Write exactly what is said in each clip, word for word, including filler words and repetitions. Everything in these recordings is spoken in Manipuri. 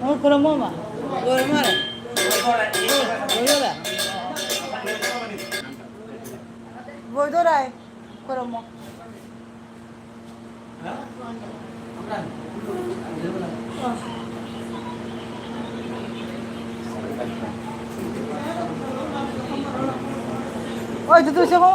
ꯍꯣꯏ, ꯈꯨꯔꯨꯝꯃꯣ, ꯑꯃ꯫ ꯈꯨꯔꯨꯝꯃꯣ꯫ ꯂꯣꯏꯗꯣꯔꯦ꯫ ꯂꯣꯏꯗꯣꯔꯦ꯫ ꯈꯨꯔꯨꯝꯃꯣ꯫ ꯍꯣꯏ, ꯑꯗꯨꯗ ꯁꯦꯝꯃꯣ꯫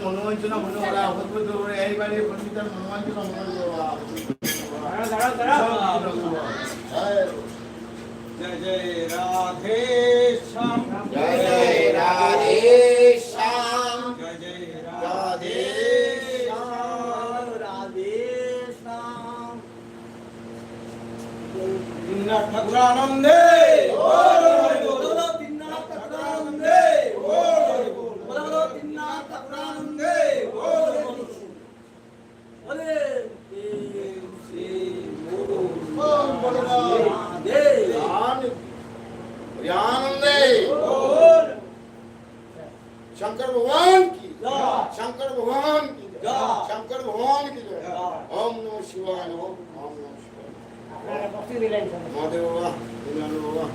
মনোবাঞ্ছনা মনে করা, অদ্ভুত করে এই বাড়ির প্রতিটা মনোবাঞ্ছনা মনে করা। জয় জয় রাধে শ্যাম। জয় জয় রাধে শ্যাম। জয় জয় রাধে শ্যাম। রাধে শ্যাম। দীননাথ ঠাকুরানন্দে। দীননাথ ঠাকুরানন্দে। प्रियानंदे। शंकर भगवान की। जय। शंकर भगवान की। जय। शंकर भगवान की जय। जय। ओम नमः शिवाय नमः। ओम नमः शिवाय। মহাদেব বাবা, কল্যাণ বাবা,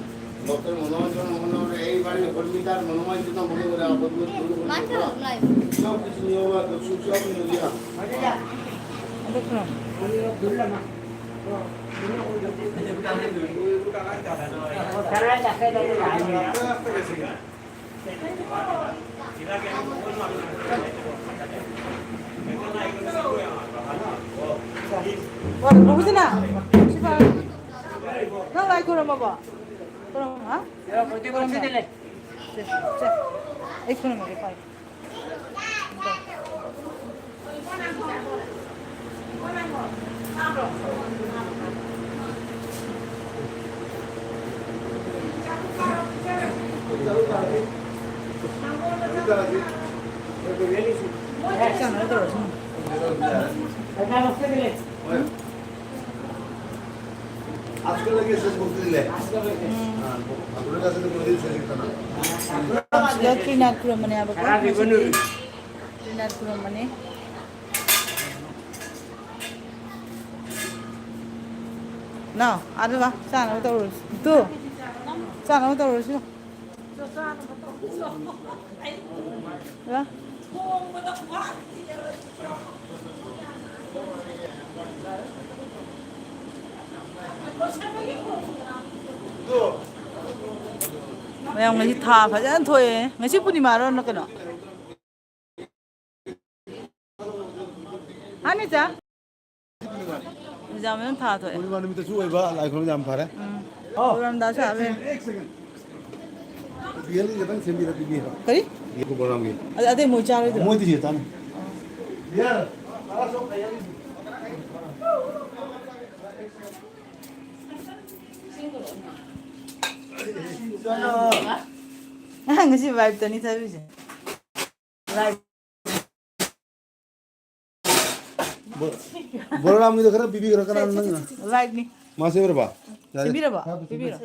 ভক্তের মনোবাঞ্ছনা মনে করে এই বাড়ির কর্মীতার মনোবাঞ্ছনা মনে করে আপদ দূর করে সব কিছু নিয়ে বাবা, সুখ সব নিয়ে দিয়া। দেখুন। ꯅꯪ ꯂꯥꯏ ꯈꯨꯔꯨꯝꯃꯕꯣ? ꯈꯨꯔꯨꯝꯃꯣ, ꯍꯥ? ꯁꯦ, ꯁꯦ꯫ ꯑꯩ ꯈꯨꯔꯨꯝꯃꯒꯦ, ꯄꯥꯏꯌꯨ꯫ আজকে লাগে শেষ করতে দিলে। হুম। হ্যাঁ, আপনার কাছে তো কোনোদিন শেষ হতো না। ꯁꯤꯗ ꯇ꯭ꯔꯤꯅꯥꯠ ꯈꯨꯔꯨꯝꯕꯅꯦ ꯍꯥꯏꯕꯀꯣ꯫ ꯉꯁꯤꯗꯤ ꯇ꯭ꯔꯤꯅꯥꯠ ꯈꯨꯔꯨꯝꯕꯅꯦ꯫ ꯅꯥꯎ, ꯑꯥꯗ ꯂꯥ, ꯆꯥꯅꯕ ꯇꯧꯔꯨꯔꯁꯤ꯫ ꯇꯨ, ꯆꯥꯅꯕ ꯇꯧꯔꯨꯔꯁꯤ꯫ ꯂꯥ꯫ ꯃꯌꯥꯝ, ꯉꯁꯤ ꯊꯥ ꯐꯖꯅ ꯊꯣꯛꯑꯦ꯫ ꯉꯁꯤ ꯄꯨꯔꯅꯤꯃꯥꯔꯣ ꯅꯠꯇ꯭ꯔ ꯀꯩꯅꯣ? ꯍꯥꯅꯤ ꯆꯥ꯫ ꯑꯦꯛꯖꯥꯝ ꯌꯥꯝ ꯊꯥ ꯊꯣꯛꯑꯦ꯫ ꯄꯨꯔꯅꯤꯃꯥ ꯅꯨꯃꯤꯠꯇꯁꯨ ꯑꯣꯏꯕ, ꯂꯥꯏ ꯈꯨꯔꯨꯝꯕ ꯌꯥꯝ ꯐꯔꯦ꯫ ꯎꯝ꯫ ꯑꯣ꯫ ꯈꯨꯔꯨꯝꯗꯥꯁꯨ ꯍꯥꯞꯄꯦ꯫ ꯕꯦꯜ ꯈꯤꯇꯪ ꯁꯦꯝꯕꯤꯔ ꯄꯤꯕꯤꯔꯣ꯫ ꯀꯔꯤ? ꯌꯦꯡꯉꯨ ꯄ꯭ꯔꯣꯒ꯭ꯔꯥꯝꯒꯤ꯫ ꯑꯗ-, ꯑꯗꯩ ꯃꯣꯏ ꯆꯥꯔꯣꯏꯗ꯭ꯔꯣ? ꯃꯣꯏꯗꯤ ꯁꯤꯗ ꯆꯥꯅꯤ꯫ ꯑꯉꯥꯡ ꯉꯁꯤ vibe ꯇꯅꯤ ꯊꯥꯕꯤꯁꯦ꯫ Vibe꯫ ꯕꯣ-, ꯕꯣꯂꯣꯔꯥꯝꯒꯤꯗꯣ ꯈꯔ ꯄꯤꯕꯤꯈ꯭ꯔꯣ, ꯀꯅꯥꯅꯣ ꯅꯪꯅ? Vibe ꯅꯤ꯫ ꯃꯥ ꯁꯦꯝꯕꯤꯔꯕ? ꯌꯥꯔꯦ꯫ ꯁꯦꯝꯕꯤꯔꯕ? ꯄꯤꯕꯤꯔꯣ꯫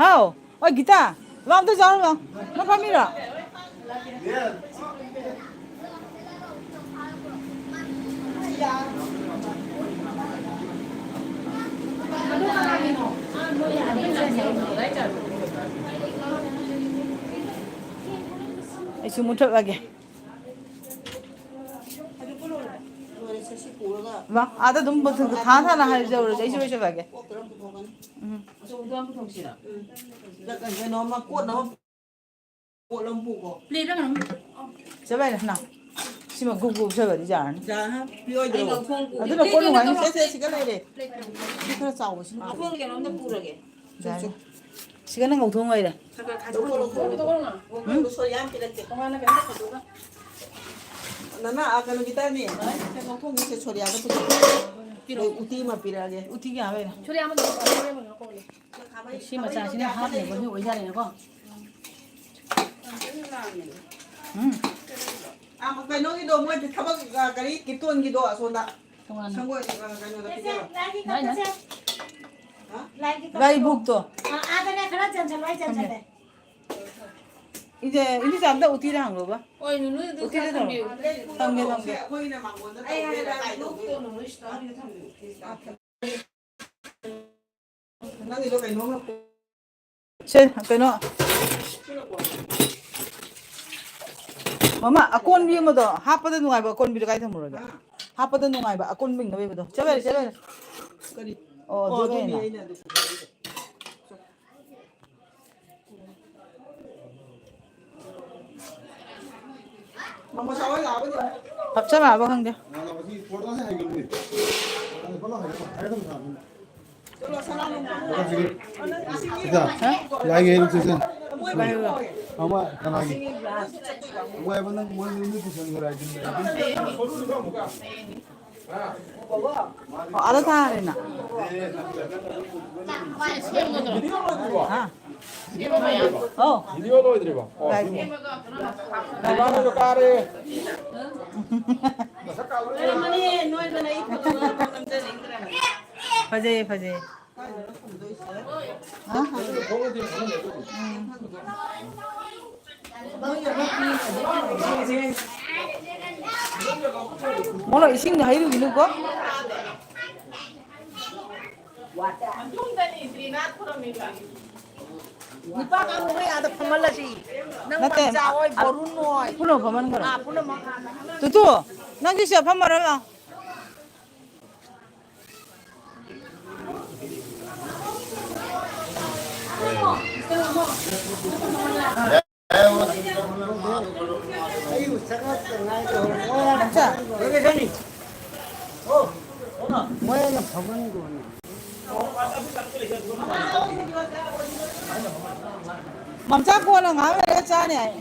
ꯍꯥꯎ꯫ ꯑꯣ, ꯒꯤꯇꯥ, ꯂꯥꯛꯑꯣ, ꯑꯝꯇ ꯆꯥꯔꯨ ꯂꯥꯛꯑꯣ꯫ ꯅꯪ ꯐꯝꯃꯤꯔꯣ? ꯑꯩꯁꯨ ꯃꯨꯠꯊꯠꯂꯒꯦ꯫ ꯂꯣꯏꯔꯦꯁꯦ, ꯁꯤ ꯄꯨꯔꯒ ꯃꯥ, ꯑꯥꯗ ꯑꯗꯨꯝ ꯊꯥ ꯊꯥꯅ ꯍꯥꯏꯖꯧꯔꯁꯦ, ꯑꯩꯁꯨ ꯂꯣꯏꯁꯤꯜꯂꯒꯦ꯫ ꯀꯣꯛ ꯀꯔꯝ ꯄꯨꯊꯣꯛꯀꯅꯤ? ꯎꯝ꯫ ꯑꯆꯧꯕꯗꯣ ꯌꯥꯝ ꯄꯨꯊꯣꯛꯁꯤꯔꯥ? ꯎꯝ꯫ ꯀꯩꯅꯣ ꯑꯃ, ꯀꯣꯠꯅꯕ ꯄꯣꯠ ꯑꯃ ꯄꯨꯀꯣ꯫ ꯄ꯭ꯂꯦꯠ ꯑꯃ ꯑꯗꯨꯝ ꯆꯠꯂꯣ ꯍꯥꯏꯅ ꯍꯅꯥ꯫ ꯁꯤꯃ ꯒꯨꯞ ꯒꯨꯞ ꯁꯣꯏꯕꯗꯤ ꯌꯥꯔꯅꯤ꯫ ꯌꯥꯔꯦ, ꯍꯥꯏ꯫ ꯄꯤꯑꯣꯏꯗ꯭ꯔꯣ? ꯑꯩ ꯂꯧꯊꯣꯡ ꯄꯨꯒꯦ꯫ ꯑꯗꯨꯅ ꯀꯣꯟ ꯅꯨꯡꯉꯥꯏꯅꯤ꯫ ꯁꯦ, ꯁꯦ, ꯁꯤꯒ ꯂꯩꯔꯦ꯫ ꯁꯤ ꯈꯔ ꯆꯥꯎꯕꯁꯤꯅ ꯂꯧꯊꯣꯡ ꯀꯩꯅꯣꯝꯗ ꯄꯨꯔꯒꯦ꯫ ꯌꯥꯔꯦ꯫ ꯁꯤꯒ ꯅꯪ ꯂꯧꯊꯣꯡ ꯂꯩꯔꯦ꯫ ꯈꯔ ꯈꯔ ꯈꯥꯏꯗꯣꯛꯑꯣ, ꯂꯧꯊꯣꯡ, ꯂꯧꯊꯣꯡ꯫ ꯎꯝ? ꯁꯣꯔꯤ ꯌꯥꯝ ꯄꯤꯔꯛꯀꯦ꯫ ꯇꯣꯉꯥꯟꯅ ꯀꯩꯅꯣ ꯇꯧꯊꯣꯛꯑꯒ꯫ ꯅꯅꯥ, ꯑ, ꯀꯩꯅꯣꯒꯤ ꯇꯥꯏꯝꯅꯦ꯫ ꯁꯦ, ꯂꯧꯊꯣꯡꯒꯤ ꯁꯦ ꯁꯣꯔꯤꯌꯥꯗ ꯄꯨꯊꯣꯛꯑꯣ꯫ ꯄꯤꯔꯛꯑꯣ꯫ ꯎꯇꯤ ꯑꯃ ꯄꯤꯔꯛꯑꯒꯦ꯫ ꯎꯇꯤ ꯀꯌꯥ ꯂꯩꯔꯦ? ꯁꯣꯔꯤꯌꯥ ꯑꯃꯗ ꯄꯤꯔꯛꯑꯣ꯫ ꯁꯤ ꯃꯆꯥꯁꯤꯅ ꯍꯥꯞꯅꯕꯒꯤ ꯑꯣꯏꯖꯥꯠꯅꯤꯅꯀꯣ꯫ ꯎꯝ꯫ ꯑꯥ, ꯀꯩꯅꯣꯒꯤꯗꯣ, ꯃꯣꯏ ꯊꯕꯛ, ꯑꯥ, ꯀꯔꯤ, ꯀꯤꯞꯇꯣꯟꯒꯤꯗꯣ ꯑꯁꯣꯝꯗ꯫ ꯇꯣꯉꯥꯟꯅ꯫ ꯁꯪꯒꯣꯏ, ꯑꯥ, ꯀꯩꯅꯣꯗ ꯄꯤꯖꯔꯣ꯫ ꯂꯥꯏꯒꯤ ꯀꯠꯄꯁꯦ꯫ ꯍꯥ? ꯂꯥꯏꯒꯤ ꯀꯠꯄꯗꯣ꯫ ꯂꯥꯏꯕꯨꯛꯇꯣ꯫ ꯑꯥ, ꯑꯥꯗꯅꯦ ꯈꯔ ꯆꯟꯁꯜꯂꯣ, ꯑꯩ ꯆꯟꯁꯜꯂꯦ꯫ ꯏꯆꯦ, ꯏꯆꯦ ꯆꯥꯝꯗ ꯎꯇꯤꯗ ꯍꯥꯡꯂꯣꯕ꯫ ꯍꯣꯏ, ꯅꯨꯅꯨ ꯑꯗꯨ ꯎꯇꯤꯗ ꯈꯔ ꯊꯝꯃꯣ꯫ ꯊꯝꯕꯤꯌꯨ꯫ ꯊꯝꯒꯦ, ꯊꯝꯒꯦ꯫ ꯑꯩꯈꯣꯏꯅ ꯃꯥꯡꯒꯣꯟꯗ ꯑꯩ ꯇꯧꯕ ꯍꯥꯏꯔ ꯌꯥꯏ, ꯂꯥꯏ ꯂꯨꯛꯇꯣ ꯇꯧꯕ꯫ ꯅꯨꯅꯨ ꯁꯤꯗ ꯊꯝꯕꯤꯌꯨ꯫ ꯅꯪꯒꯤꯗꯣ ꯀꯩꯅꯣꯝꯃ ꯁꯦ, ꯀꯩꯅꯣ꯫ ꯃꯃꯥ, ꯑꯀꯣꯟꯕꯤ ꯑꯃꯗꯣ, ꯍꯥꯞꯄꯗ ꯅꯨꯡꯉꯥꯏꯕ ꯑꯀꯣꯟꯕꯤꯗꯣ ꯀꯥꯏ ꯊꯝꯃꯨꯔꯒꯦ? ꯍꯥ? ꯍꯥꯞꯄꯗ ꯅꯨꯡꯉꯥꯏꯕ ꯑꯀꯣꯟꯕꯤ ꯑꯃ ꯂꯩꯕꯗꯣ꯫ ꯆꯠꯂꯣ, ꯆꯠꯂꯣ꯫ ꯀꯔꯤ? ꯑꯣ, ꯑꯣ, ꯑꯗꯨ ꯑꯗꯨꯅꯤ ꯂꯩꯅ꯫ ꯑꯩꯅ ꯑꯗꯨ ꯄꯨꯊꯣꯛꯏꯗꯣ꯫ ꯍꯥꯞꯆꯜꯂꯛꯑꯕ ꯈꯪꯗꯦ꯫ ꯌꯥꯏꯌꯦ, ꯆꯠꯁꯦ꯫ ꯑꯃ ꯀꯅꯥꯒꯤ? ꯃꯣꯏ ꯍꯥꯏꯕ ꯅꯪ ꯃꯣꯏ ꯃꯤ ꯄꯨꯁꯟꯈ꯭ꯔꯦ ꯍꯥꯏꯗꯨꯅꯤ꯫ ꯑꯣ, ꯑꯥꯗ ꯊꯥꯔꯦꯅ꯫ ꯍꯥ? ꯑꯧ꯫ ꯚꯤꯗꯤꯑꯣ ꯂꯣꯏꯗ꯭ꯔꯤꯕꯣ? ꯑꯣ, ꯂꯣꯏꯗ꯭ꯔꯤ꯫ ꯁꯤꯃ-, ꯏꯕꯥꯅꯤꯁꯨ ꯀꯥꯔꯦ꯫ ꯐꯖꯩꯌꯦ, ꯐꯖꯩꯌꯦ꯫ ꯍꯥ? ꯎꯝ꯫ ꯃꯣꯏꯅ ꯏꯁꯤꯡꯗ ꯍꯩꯔꯨꯒꯤꯅꯨꯀꯣ꯫ ꯅꯨꯄꯥ ꯀꯥꯡꯕꯨ ꯃꯣꯏ ꯑꯥꯗ ꯐꯝꯍꯜꯂꯁꯤ꯫ ꯅꯪ ꯅꯠꯇꯦ, ꯃꯝꯆꯥ ꯍꯣꯏ, ꯑ, ꯕꯣꯔꯨꯟ ꯍꯣꯏ꯫ ꯄꯨꯟꯅ ꯐꯝꯍꯟꯈ꯭ꯔꯣ꯫ ꯑꯥ, ꯄꯨꯟꯅ ꯃꯝ-, ꯇꯨꯇꯨ, ꯅꯪꯁꯨ ꯁꯤꯗ ꯐꯝꯃꯔꯣ ꯂꯥꯎ꯫ ꯃꯣꯏꯅ ꯐꯝꯍꯟꯈꯣꯅꯦ꯫ ꯃꯝꯆꯥ ꯀꯣꯟꯅ ꯉꯥꯏꯍꯥꯛ ꯂꯩꯔꯒ ꯆꯥꯅꯤ ꯍꯥꯏ꯫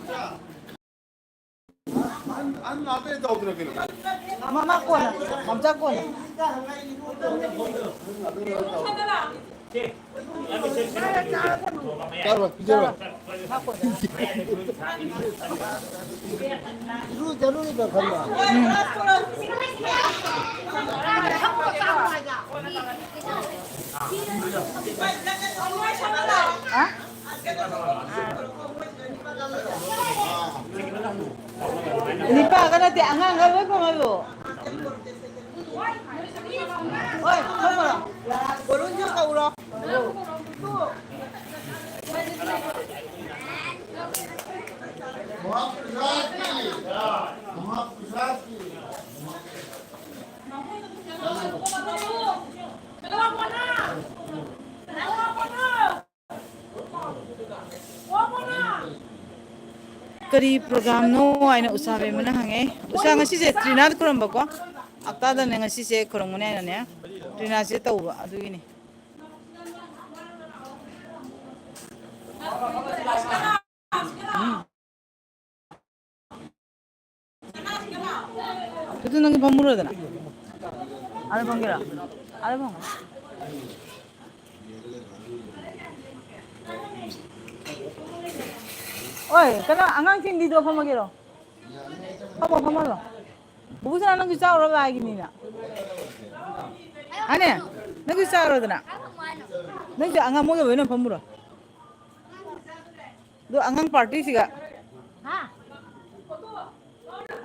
ꯃꯃꯥ ꯀꯣꯟꯅ, ꯃꯝꯆꯥ ꯀꯣꯟꯅ꯫ ꯆꯥꯔꯣꯏ, ꯄꯤꯖꯔꯣꯏ꯫ ꯃꯥ ꯀꯣꯟꯅ꯫ ꯏꯔꯨꯖꯔꯨꯔꯤꯕ ꯈꯪꯕ꯭ꯔꯥ? ꯎꯝ꯫ ꯍꯥ? ꯅꯤꯄꯥꯒ ꯅꯠꯇꯦ, ꯑꯉꯥꯡꯒ ꯂꯣꯏ ꯐꯝꯍꯜꯂꯣ꯫ ꯍꯣꯏ, ꯐꯝꯃꯣ꯫ ꯕꯣꯂꯨꯟꯁꯨ ꯀꯧꯔꯣ꯫ ꯀꯔꯤ ꯄ꯭ꯔꯣꯒ꯭ꯔꯥꯝꯅꯣ ꯍꯥꯏꯅ ꯎꯁꯥ ꯕꯦꯝꯃꯅ ꯍꯪꯉꯦ꯫ ꯎꯁꯥ, ꯉꯁꯤꯁꯦ ꯇ꯭ꯔꯤꯅꯥꯗ ꯈꯨꯔꯨꯝꯕꯀꯣ꯫ ꯑꯛꯇꯥꯗꯅꯦ ꯉꯁꯤꯁꯦ ꯈꯨꯔꯨꯝꯒꯅꯤ ꯍꯥꯏꯅꯅꯦ ꯇ꯭ꯔꯤꯅꯥꯁꯦ ꯇꯧꯕ ꯑꯗꯨꯒꯤꯅꯤ꯫ ꯎꯝ꯫ ꯑꯗꯨ ꯅꯪꯒꯤ ꯐꯝꯃꯨꯔꯣꯗꯅ꯫ ꯑꯗ ꯐꯝꯒꯦꯔꯣ? ꯑꯗ ꯐꯝꯒꯦꯔꯣ? ꯑꯣꯏ, ꯀꯩꯅꯣ, ꯑꯉꯥꯡꯁꯤꯡꯗꯤꯗꯣ ꯐꯝꯃꯒꯦꯔꯣ? ꯐꯝꯃꯣ, ꯐꯝꯍꯜꯂꯣ꯫ ꯕꯨꯕꯨꯁꯅꯥ, ꯅꯪꯁꯨ ꯆꯥꯎꯔꯣ, ꯂꯥꯏꯒꯤꯅꯤꯅ꯫ ꯍꯥꯏꯅꯦ? ꯅꯪꯁꯨ ꯆꯥꯎꯔꯣꯗꯅ꯫ ꯅꯪꯁꯨ ꯑꯉꯥꯡ ꯃꯣꯏꯒ ꯂꯣꯏꯅ ꯐꯝꯃꯨꯔꯣ꯫ ꯑꯗꯣ ꯑꯉꯥꯡ ꯄꯥꯔꯇꯤꯁꯤꯒ꯫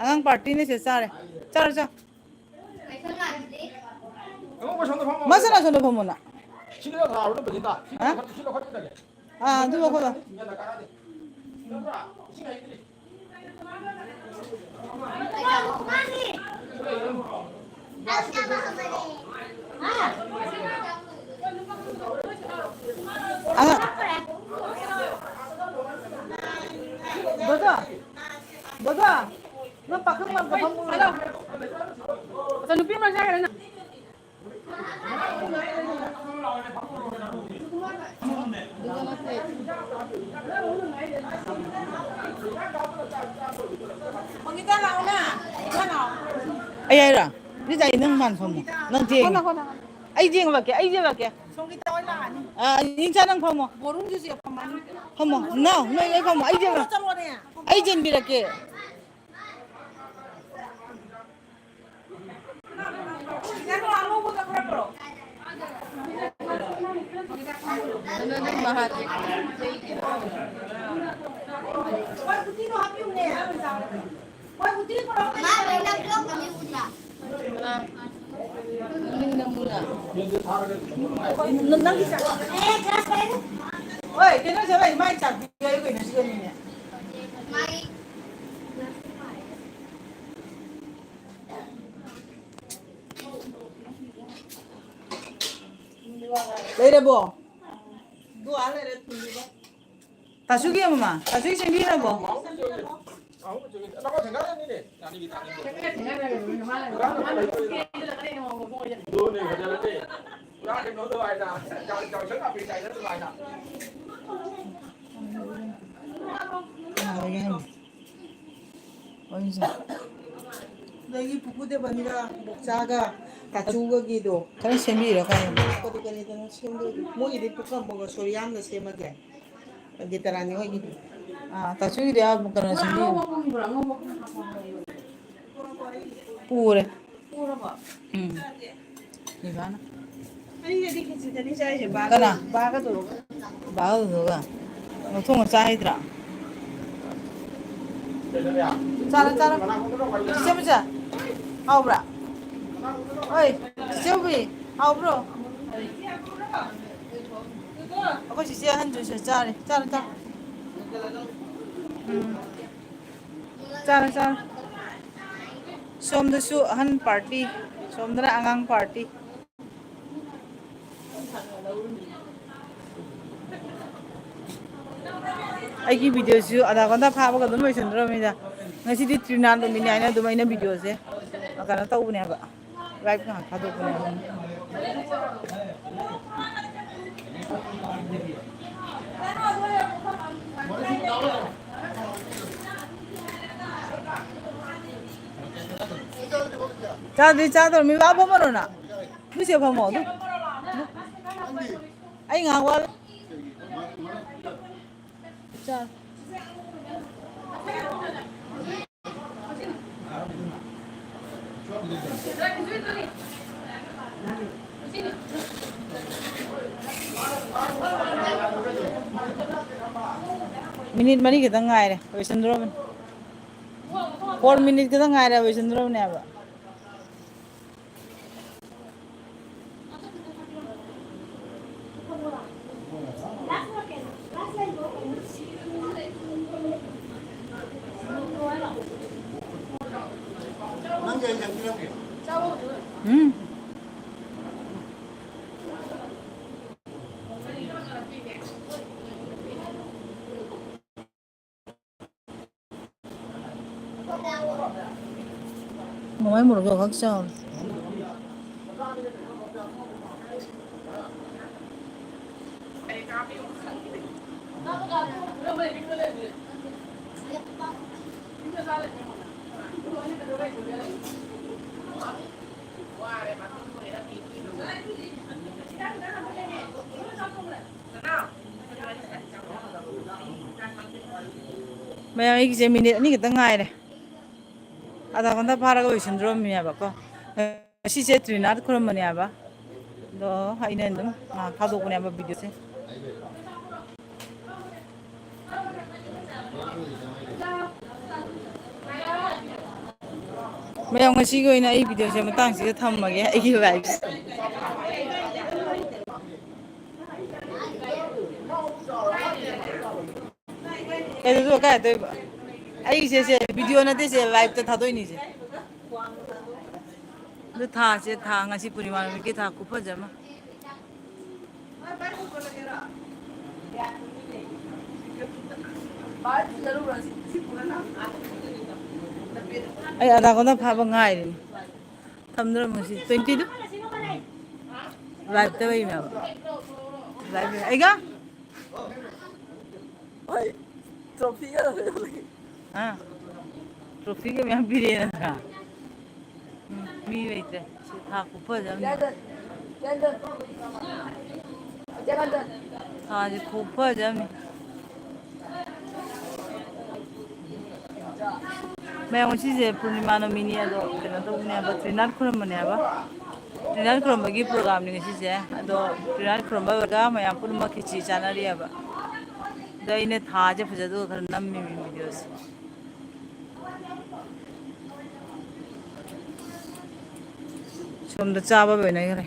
ꯑꯉꯥꯡ ꯄꯥꯔꯇꯤꯅ ꯁꯤꯗ ꯆꯥꯔꯦ꯫ ꯆꯥꯔꯣ, ꯆꯥ꯫ ꯃꯁꯥꯅ ꯑꯁꯣꯝꯗ ꯐꯝꯃꯣꯅ꯫ ꯍꯥ? ꯑꯥ, ꯑꯗꯨ ꯂꯧꯈꯠꯂꯣ꯫ ꯑꯉꯥꯡ꯫ ꯗꯣꯗꯣ, ꯗꯣꯗꯣ, ꯅꯪ ꯄꯥꯈꯪ ꯃꯔꯛꯇ ꯐꯝꯃꯨꯔꯣ꯫ ꯑꯆꯥ, ꯅꯨꯄꯤ ꯑꯃ ꯆꯥꯈ꯭ꯔꯦ ꯅꯪ꯫ ꯑꯩ ꯍꯥꯏꯔꯣ? ꯔꯤꯇꯥ, ꯅꯪ ꯃꯥꯟ ꯐꯝꯃꯣ꯫ ꯅꯪ ꯊꯦꯡꯉꯦ꯫ ꯍꯣꯏ, ꯍꯣꯏ, ꯍꯣꯏ꯫ ꯑꯩ ꯌꯦꯡꯂꯛꯀꯦ, ꯑꯩ ꯌꯦꯡꯂꯛꯀꯦ꯫ ꯑ, ꯌꯦꯡꯆꯥ, ꯅꯪ ꯐꯝꯃꯣ꯫ ꯐꯝꯃꯣ꯫ ꯅꯥꯎ, ꯅꯣꯏ ꯂꯣꯏ ꯐꯝꯃꯣ꯫ ꯑꯩ ꯌꯦꯡꯂꯛ-, ꯑꯩ ꯌꯦꯡꯕꯤꯔꯛꯀꯦ꯫ ꯍꯣꯏ, ꯀꯩꯅꯣ ꯆꯠꯂ ꯏꯃꯥꯏ ꯆꯥꯛꯄꯤ ꯍꯥꯏꯌꯨ ꯀꯩꯅꯣ ꯁꯤꯗꯅꯤꯅꯦ꯫ ꯂꯩꯔꯕꯣ? ꯗꯨ ꯑꯥ ꯂꯩꯔꯦ, ꯊꯨꯝꯕꯤꯗ꯫ ꯇꯥꯁꯨꯒꯤ ꯑꯃꯃ, ꯇꯥꯁꯨꯒꯤ ꯁꯦꯝꯕꯤꯔꯕꯣ? ꯑꯗꯒꯤ ꯄꯨꯄꯨ ꯗꯦꯕꯟꯒ ꯕꯣꯛꯆꯥꯒ ꯇꯥꯆꯨꯒꯒꯤꯗꯣ ꯈꯔ ꯁꯦꯝꯕꯤꯔꯣ ꯀꯩꯅꯣ꯫ ꯀꯔꯤ ꯀꯔꯤꯗꯅꯣ ꯁꯦꯝꯗꯣꯏꯗꯣ? ꯃꯣꯏꯒꯤꯗꯤ ꯄꯨꯈꯝ ꯃꯣꯏꯒ ꯁꯣꯔꯤꯌꯥꯝꯅ ꯁꯦꯝꯃꯒꯦ꯫ ꯒꯤꯇꯥꯔꯥꯅꯤ ꯍꯣꯏꯒꯤꯗꯤ꯫ ꯑꯥ, ꯇꯥꯆꯨꯒꯤꯗꯤ ꯑꯥ ꯀꯩꯅꯣ ꯁꯦꯝꯕꯤꯌꯨ꯫ ꯄꯨꯔꯦ꯫ ꯎꯝ꯫ ꯏꯕꯥꯅ꯫ ꯀꯅꯥ? ꯕꯥꯒꯗꯨꯒ꯫ ꯂꯧꯊꯣꯛꯅ ꯆꯥ ꯍꯩꯇ꯭ꯔꯥ? ꯆꯥꯔꯣ, ꯆꯥꯔꯣ꯫ ꯆꯤꯆꯦ ꯃꯆꯥ, ꯍꯥꯎꯕ꯭ꯔꯥ? ꯍꯣꯏ, ꯆꯤꯆꯦ ꯎꯕꯤ, ꯍꯥꯎꯕ꯭ꯔꯣ? ꯑꯩꯈꯣꯏ ꯆꯤꯆꯦ ꯑꯍꯟꯗꯨꯁꯨ ꯆꯥꯔꯦ꯫ ꯆꯥꯔꯣ, ꯆꯥꯔꯣ꯫ ꯎꯝ꯫ ꯆꯥꯔꯣ, ꯆꯥꯔꯣ꯫ ꯁꯣꯝꯗꯁꯨ ꯑꯍꯟ party, ꯁꯣꯝꯗꯅ ꯑꯉꯥꯡ party꯫ ꯑꯩꯒꯤ videoꯁꯨ ꯑꯙꯥ ꯘꯟꯇꯥ ꯐꯥꯕꯒ ꯑꯗꯨꯝ ꯂꯣꯏꯁꯤꯟꯗ꯭ꯔꯕꯅꯤꯗ꯫ ꯉꯁꯤꯗꯤ ꯇ꯭ꯔꯤꯅꯥ ꯅꯨꯃꯤꯠꯅꯤ ꯍꯥꯏꯅ ꯑꯗꯨꯝ ꯑꯩꯅ videoꯁꯦ ꯀꯩꯅꯣ ꯇꯧꯕꯅꯦꯕ꯫ Live ꯉꯥꯏꯍꯥꯛ ꯊꯥꯗꯣꯛꯄꯅꯦꯕ꯫ ꯆꯥꯗ꯭ꯔꯤ, ꯆꯥꯗꯧꯔꯃꯤ꯫ ꯂꯥꯛꯑꯣ, ꯐꯝꯃꯔꯣ ꯅꯪ? ꯅꯣꯏ ꯆꯦ ꯐꯝꯃꯣ ꯑꯗꯨ꯫ ꯑꯩ ꯉꯥꯏꯍꯥꯛ ꯋꯥꯠꯂꯤ꯫ ꯆꯥ꯫ Minute ꯃꯔꯤ ꯈꯛꯇꯪ ꯉꯥꯏꯔꯦ, ꯂꯣꯏꯁꯤꯟꯗ꯭ꯔꯣꯕꯅꯤ꯫ Four minute ꯈꯛꯇꯪ ꯉꯥꯏꯔꯦ, ꯂꯣꯏꯁꯤꯟꯗ꯭ꯔꯣꯕꯅꯦꯕ꯫ ꯎꯝ꯫ ꯃꯣꯏ ꯃꯣꯔꯣꯛ ꯈꯛ ꯆꯥꯎꯔꯦ꯫ ꯃꯌꯥꯝ, ꯑꯩꯒꯤꯁꯦ ꯃꯤꯅꯤꯠ ꯑꯅꯤ ꯈꯛꯇ ꯉꯥꯏꯔꯦ꯫ ꯑꯥꯙꯥ ꯘꯟꯇꯥ ꯐꯥꯔꯒ ꯂꯣꯏꯁꯤꯟꯗ꯭ꯔꯣꯝꯅꯦꯕꯀꯣ꯫ ꯉꯁꯤꯁꯦ ꯇ꯭ꯔꯤꯅꯥꯊ ꯈꯨꯔꯨꯝꯕꯅꯦꯕ꯫ ꯑꯗꯣ ꯑꯩꯅ ꯑꯗꯨꯝ ꯉꯥꯏꯍꯥꯛ ꯊꯥꯗꯣꯛꯄꯅꯦꯕ ꯚꯤꯗꯤꯑꯣꯁꯦ꯫ ꯃꯌꯥꯝ, ꯉꯁꯤꯒꯤ ꯑꯣꯏꯅ ꯑꯩ ꯚꯤꯗꯤꯑꯣꯁꯦ ꯃꯇꯥꯡꯁꯤꯗ ꯊꯝꯃꯒꯦ, ꯑꯩꯒꯤ ꯂꯥꯏꯐꯁꯦ꯫ ꯀꯩꯅꯣꯗꯣ ꯀꯥꯏ ꯇꯧꯕ? ꯑꯩꯒꯤꯁꯦ, ꯁꯦ, ꯚꯤꯗꯤꯑꯣ ꯅꯠꯇꯦ, ꯁꯦ, ꯂꯥꯏꯐꯇ ꯊꯥꯗꯣꯛꯏꯅꯤꯁꯦ꯫ ꯑꯗꯨ ꯊꯥꯁꯦ, ꯊꯥ, ꯉꯁꯤ ꯄꯨꯔꯅꯤꯃꯥ ꯅꯨꯃꯤꯠꯀꯤ ꯊꯥ ꯈꯨꯐꯖ ꯑꯃ꯫ ꯑꯩ ꯑꯥꯙꯥ ꯘꯟꯇꯥ ꯐꯥꯕ ꯉꯥꯏꯔꯤꯅꯤ꯫ ꯊꯝꯗ꯭ꯔꯣ ꯃꯁꯤ? ꯇ꯭ꯋꯦꯟꯇꯤꯗꯨ? ꯂꯥꯏꯐꯇ ꯂꯩꯅꯦꯕ꯫ ꯂꯥꯏꯐ ꯑꯩꯒ? ꯍꯣꯏ, ꯇ꯭ꯔꯣꯐꯤꯒ ꯂꯩꯍꯧꯔꯤ꯫ ꯑꯥ, ꯇ꯭ꯔꯣꯐꯤꯒ ꯃꯌꯥꯝ ꯄꯤꯔꯛꯑꯦ ꯅꯠꯇ꯭ꯔꯥ? ꯎꯝ, ꯃꯤ ꯂꯩꯇ꯭ꯔꯦ꯫ ꯁꯤ ꯊꯥ ꯈꯨꯐꯖ ꯑꯃꯅꯤ꯫ ꯊꯥꯁꯦ ꯈꯨꯐꯖ ꯑꯃꯅꯤ꯫ ꯃꯌꯥꯝ, ꯉꯁꯤꯁꯦ ꯄꯨꯔꯅꯤꯃꯥ ꯅꯨꯃꯤꯠꯅꯤ, ꯑꯗꯣ ꯀꯩꯅꯣ ꯇꯧꯕꯅꯦꯕ, ꯇ꯭ꯔꯤꯅꯥꯊ ꯈꯨꯔꯨꯝꯕꯅꯦꯕ꯫ ꯇ꯭ꯔꯤꯅꯥꯊ ꯈꯨꯔꯨꯝꯕꯒꯤ ꯄ꯭ꯔꯣꯒ꯭ꯔꯥꯝꯅꯤ ꯉꯁꯤꯁꯦ꯫ ꯑꯗꯣ ꯇ꯭ꯔꯤꯅꯥꯊ ꯈꯨꯔꯨꯝꯕ ꯂꯣꯏꯔꯒ ꯃꯌꯥꯝ ꯄꯨꯝꯅꯃꯛ ꯈꯦꯆꯤ ꯆꯥꯅꯔꯤꯑꯕ꯫ ꯑꯗꯣ ꯑꯩꯅ ꯊꯥꯁꯦ ꯐꯖꯗꯕ ꯈꯔ ꯅꯝꯃꯤꯃꯤ ꯚꯤꯗꯤꯑꯣꯁꯦ꯫ ꯁꯣꯝꯗ ꯆꯥꯕ ꯂꯣꯏꯅꯈ꯭ꯔꯦ꯫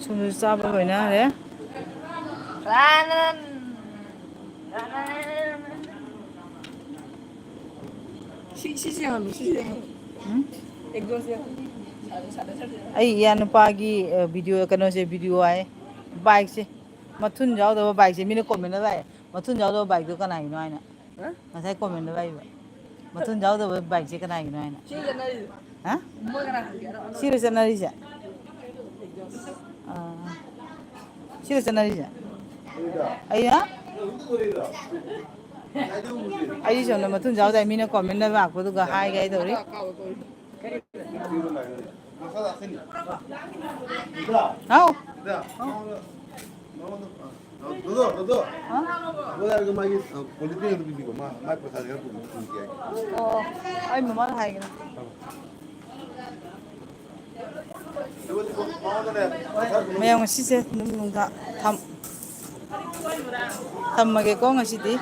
ꯁꯣꯝꯗꯁꯨ ꯆꯥꯕ ꯂꯣꯏꯅꯈ꯭ꯔꯦ꯫ ꯁꯤ, ꯁꯤꯁꯦ ꯌꯦꯡꯍꯜꯂꯨ, ꯁꯤꯁꯦ ꯌꯦꯡꯍꯜꯂꯨ꯫ ꯎꯝ? ꯑꯦꯛꯖꯣꯁꯁꯦ ꯌꯦꯡꯍꯜꯂꯨ꯫ ꯁꯥꯗ, ꯁꯥꯗ, ꯁꯥꯗ꯫ ꯑꯩ ꯏꯌꯥ ꯅꯨꯄꯥꯒꯤ, ꯑ, ꯚꯤꯗꯤꯑꯣ, ꯀꯩꯅꯣꯁꯦ, ꯚꯤꯗꯤꯑꯣ ꯍꯥꯏ, ꯕꯥꯏꯛꯁꯦ꯫ ꯃꯊꯨꯟ ꯌꯥꯎꯗꯕ ꯕꯥꯏꯛꯁꯦ ꯃꯤꯅ ꯀꯣꯃꯦꯟꯗ ꯚꯥꯏ, ꯃꯊꯨꯟ ꯌꯥꯎꯗꯕ ꯕꯥꯏꯛꯇꯣ ꯀꯅꯥꯒꯤꯅꯣ ꯍꯥꯏꯅ꯫ ꯍꯥ? ꯉꯁꯥꯏ ꯀꯣꯃꯦꯟꯗ ꯚꯥꯏ, ꯃꯊꯨꯟ ꯌꯥꯎꯗꯕ ꯕꯥꯏꯛꯁꯦ ꯀꯅꯥꯒꯤꯅꯣ ꯍꯥꯏꯅ꯫ ꯁꯤ ꯆꯠꯅꯔꯤꯁꯦ꯫ ꯍꯥ? ꯃꯣꯏ ꯀꯅꯥ ꯈꯪꯒꯦ? ꯁꯤꯔꯣ ꯆꯠꯅꯔꯤꯁꯦ? ꯑꯥ꯫ ꯁꯤꯔꯣ ꯆꯠꯅꯔꯤꯁꯦ? ꯑꯩ, ꯍꯥ? ꯑꯩ ꯁꯣꯝꯗ ꯃꯊꯨꯟ ꯌꯥꯎꯗꯥꯏ ꯃꯤꯅ ꯀꯣꯃꯦꯟꯗ ꯂꯥꯛꯄꯗꯨꯒ ꯍꯥꯏꯒꯦ ꯍꯥꯏ ꯇꯧꯔꯤ꯫ ꯍꯥꯎ꯫ ꯍꯥ? ꯑꯣ, ꯑꯩ ꯃꯃꯥꯗ ꯍꯥꯏꯒꯦ꯫ ꯃꯌꯥꯝ ꯉꯁꯤꯁꯦ ꯑꯗꯨꯝ ꯅꯨꯡꯗꯥꯡ ꯊꯝ-, ꯊꯝꯃꯒꯦꯀꯣ ꯉꯁꯤꯗꯤ꯫